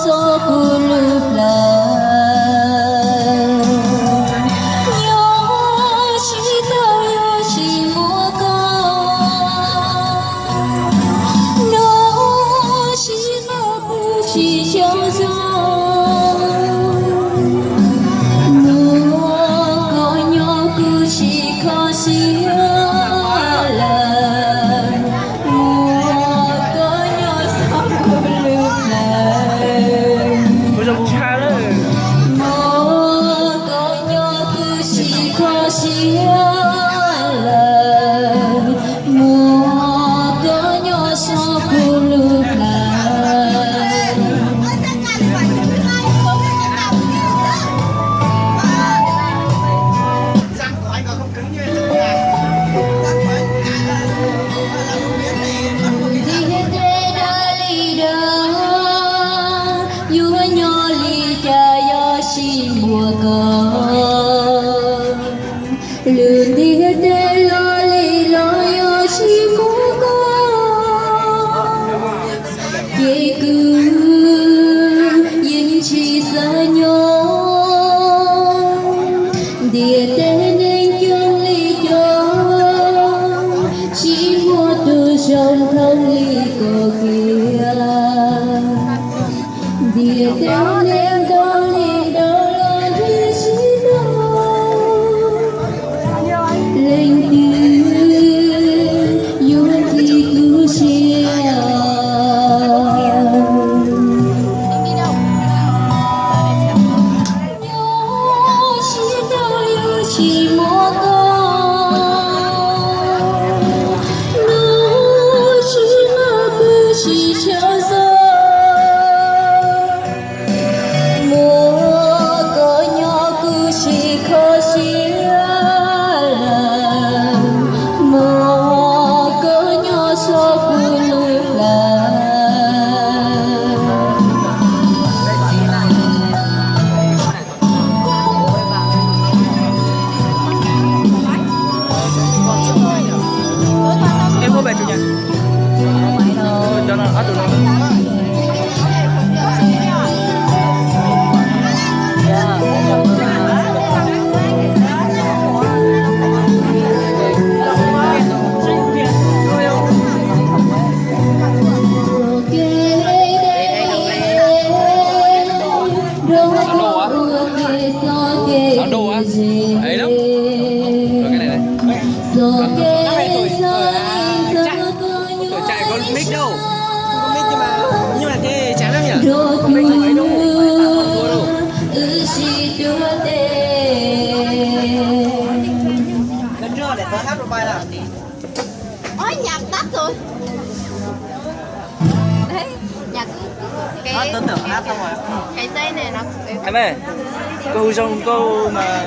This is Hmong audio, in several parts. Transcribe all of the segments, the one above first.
Txog kuv lub plawv, nyob tsis tau yuav tsis muaj koj, nyob tsis tau kuv tsis xyov zoo. Muaj koj nyob kuv tsis kho siab lawm, muaj koj nyob txog kuv lub plawv. Muaj koj nyob kuv tsis kho siab lawm, muaj koj nyob txog kuv lub plawv. Ntiaj teb dab li dab, yuav nyob li cas yog tsis muaj koj. Lub ntiaj teb loj li los yog tsis muaj koj, ces kuv yeej tsis xav nyob. Ntiaj teb neeg coob li cas, tsis muaj tus zoo thooj li koj kiag. Ntiaj teb neeg ntau li ntau los yeej tsis muaj leej twg yuav tiv kuv siab. Nyob tsis tau yuav tsis muaj koj, nyob tsis tau kuv tsis xyov zoo. Muaj koj nyob kuv tsis kho siab lawm, muaj koj nyob txog kuv lub plawv. Em, ua bài chủ nhật. Cho nó áp dụng nó. Alo á. Alo á. Ấy lắm. Rồi cái này này. Không phải tuổi, tuổi, à, chạy. Không tuổi chạy có mic đâu. Không có mic nhưng mà, nhưng mà thế chán lắm nhỉ? Không có mic thì máy đu. Đua đâu. Lần trước để tớ hát một bài nào tí. Ôi, nhạc tắt rồi. Đấy, nhạc cứ cái, cái dây này nó. Em ơi, cô Hùng Dung cô mà,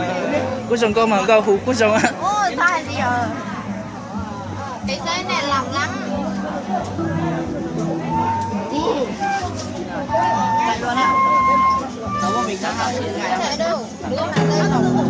cô Dung cô mà cô Hùng cô Dung á. Ôi, sai gì rồi? Cái dây này lỏng lắm. Chạy luôn ạ. Chạy đâu? Đúng là dây lỏng.